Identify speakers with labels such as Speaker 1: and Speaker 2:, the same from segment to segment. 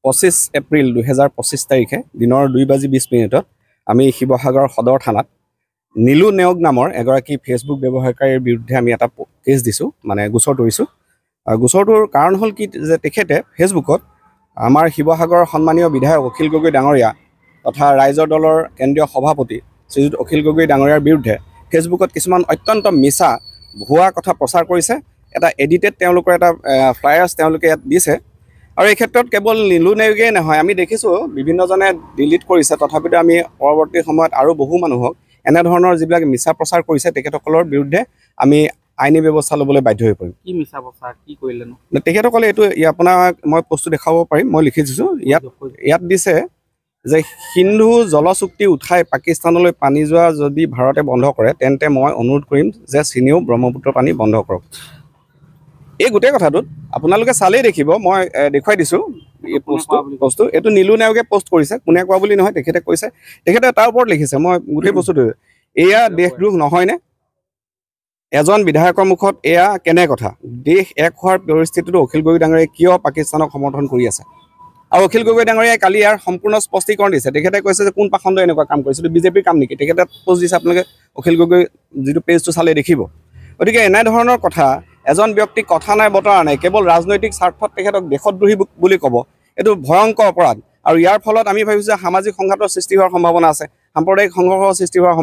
Speaker 1: 25 এপ্ৰিল 2025 তাৰিখে দিনৰ 2 বাজি 20 মিনিটত আমি শিৱসাগৰ সদৰ থানাত নীলু নেওগ নামৰ এগৰাকী ফেচবুক ব্যৱহাৰকাৰীৰ বিৰুদ্ধে আমি এটা কেছ দিছোঁ, মানে গোচৰ তৰিছোঁ। আৰু গোচৰটোৰ কাৰণ হ'ল কি যে তেখেতে ফেচবুকত আমাৰ শিৱসাগৰৰ সন্মানীয় বিধায়ক অখিল গগৈ ডাঙৰীয়া তথা ৰাইজৰ দলৰ কেন্দ্ৰীয় সভাপতি শ্ৰীযুত অখিল গগৈ ডাঙৰীয়াৰ বিৰুদ্ধে ফেচবুকত কিছুমান অত্যন্ত মিছা ভুৱা কথা প্ৰচাৰ কৰিছে। এটা এডিটেড তেওঁলোকৰ এটা ফ্লায়াৰ্ছ তেওঁলোকে ইয়াত দিছে। আৰু এই ক্ষেত্ৰত কেৱল নীলু নেওগেই নহয়, আমি দেখিছোঁ বিভিন্নজনে ডিলিট কৰিছে। তথাপিতো আমি পৰৱৰ্তী সময়ত আৰু বহু মানুহক এনেধৰণৰ যিবিলাক মিছা প্ৰচাৰ কৰিছে, তেখেতসকলৰ বিৰুদ্ধে আমি আইনী ব্যৱস্থা ল'বলৈ বাধ্য হৈ পৰিম।
Speaker 2: কি মিছা প্ৰচাৰ কি কৰিলেনো?
Speaker 1: তেখেতসকলে এইটো আপোনাক মই বস্তু দেখুৱাব পাৰিম, মই লিখি দিছোঁ ইয়াত। ইয়াত দিছে যে সিন্ধু জলচুক্তি উঠাই পাকিস্তানলৈ পানী যোৱা যদি ভাৰতে বন্ধ কৰে, তেন্তে মই অনুৰোধ কৰিম যে চীনেও ব্ৰহ্মপুত্ৰ পানী বন্ধ কৰক। এই গোটেই কথাটোত আপোনালোকে চালেই দেখিব, মই দেখুৱাই দিছোঁ এই পোষ্টটো। এইটো নীলু নেওগে পোষ্ট কৰিছে, কোনে কোৱা বুলি নহয়, তেখেতে কৈছে। তেখেতে তাৰ ওপৰত লিখিছে, মই গোটেই বস্তুটো, এয়া দেশদ্ৰোহ নহয়নে? এজন বিধায়কৰ মুখত এয়া কেনে কথা? দেশ এক হোৱাৰ পৰিস্থিতিটো অখিল গগৈ ডাঙৰীয়াই কিয় পাকিস্তানক সমৰ্থন কৰি আছে? আৰু অখিল গগৈ ডাঙৰীয়াই কালি ইয়াৰ সম্পূৰ্ণ স্পষ্টীকৰণ দিছে। তেখেতে কৈছে যে কোন পাখণ্ডই এনেকুৱা কাম কৰিছে? এইটো বিজেপিৰ কাম নেকি? তেখেতে পোষ্ট দিছে, আপোনালোকে অখিল গগৈ যিটো পেজটো চালে দেখিব। গতিকে এনেধৰণৰ কথা, এজন ব্যক্তিক কথা নাই বতৰা নাই, কেৱল ৰাজনৈতিক স্বাৰ্থত তেখেতক দেশদ্ৰোহী বুলি ক'ব, এইটো ভয়ংকৰ অপৰাধ। আৰু ইয়াৰ ফলত আমি ভাবিছোঁ যে সামাজিক সংঘাতৰ সৃষ্টি হোৱাৰ সম্ভাৱনা আছে, সাম্প্ৰদায়িক সংঘৰ্ষৰ সৃষ্টি হোৱাৰ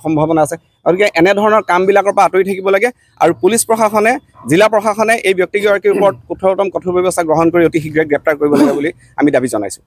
Speaker 1: সম্ভাৱনা আছে। গতিকে এনেধৰণৰ কামবিলাকৰ পৰা আঁতৰি থাকিব লাগে আৰু পুলিচ প্ৰশাসনে, জিলা প্ৰশাসনে এই ব্যক্তিগৰাকীৰ ওপৰত কঠোৰতম কঠোৰ ব্যৱস্থা গ্ৰহণ কৰি অতি শীঘ্ৰে গ্ৰেপ্তাৰ কৰিব লাগে বুলি আমি দাবী জনাইছোঁ।